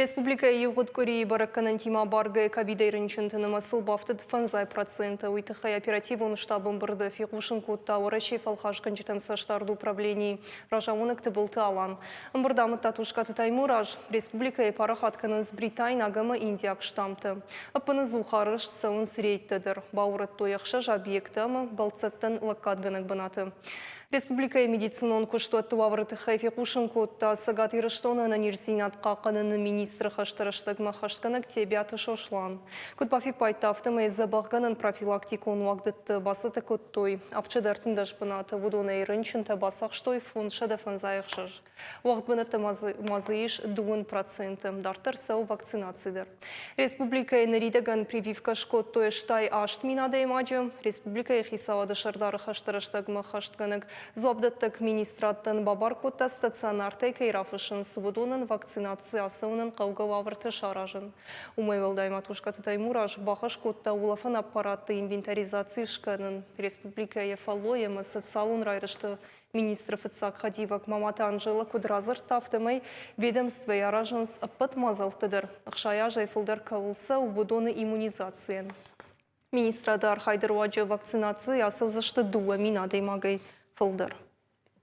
Республикӕйы ивгъуыд къуырийы бӕрӕггӕнӕнтимӕ абаргӕ ковидӕй рынчынты нымӕцыл бафтыд 5%. Уый тыххӕй оперативон штабы ӕмбырды фехъусын кодта Уӕрӕсейы фӕлхасгӕнджытӕм цӕстдарды управленийы разамонӕг Тыбылты Алан. Ӕмбырд амыдта Тускъаты Таймураз. Республикӕйы парахат кӕнынц бритайнаг ӕмӕ индиаг штаммтӕ. Ӕппынӕдзух арӕзт цӕуынц рейдтӕ дӕр. Баурӕдтой ӕхсӕз объекты ӕмӕ бӕлццӕттӕн лӕггадгӕнӕг бынаты. Республикӕйы медицинон куыстуӕтты уавӕры тыххӕй фехъусын кодта Цӕгат Ирыстоны ӕнӕниздзинад хъахъхъӕныны министры хӕсты рӕстӕгмӕ хӕстгӕнӕг Тебиаты Сослан. Куыд бафиппайдта, афтӕмӕй дзӕбӕхгӕнӕн профилактикон уагдӕтты бацӕттӕ кодтой 713 бынаты, уыдонӕй рынчынтӕ бацахстой 556. Уӕгъд бынӕттӕ ма дзы ис 2%. Дарддӕр цӕуы вакцинаци дӕр. Республикӕйы ныридӕгӕн прививкӕ скодтой 68 000 адӕймаджы. Республикӕйы хицауады сӕрдары хӕсты рӕстӕгмӕ хӕстгӕнӕг дзуапдӕттӕг министрадтӕн бабар кодта стационартӕй кӕй рафыссынц, уыдонӕн вакцинаци ацӕуынӕн хъӕугӕ уавӕртӕ саразын. Уымӕй уӕлдай ма Тускъаты Таймураз бахӕс кодта улӕфӕн аппаратты инвентаризаци скӕнын. Республикӕйы фӕллой ӕмӕ социалон райрӕзты Министры фыццаг хӕдивӕг Маматы Анжела куыд радзырдта, афтӕмӕй ведомствойы аразынц ӕппӕт мадзӕлттӕ дӕр, 60 азӕй фылдӕр кӕуыл цӕуы, уыдоны иммунизацийӕн. Министрады архайды руаджы вакцинаци ацӕудзысты 2000 адӕймагӕй фылдӕр.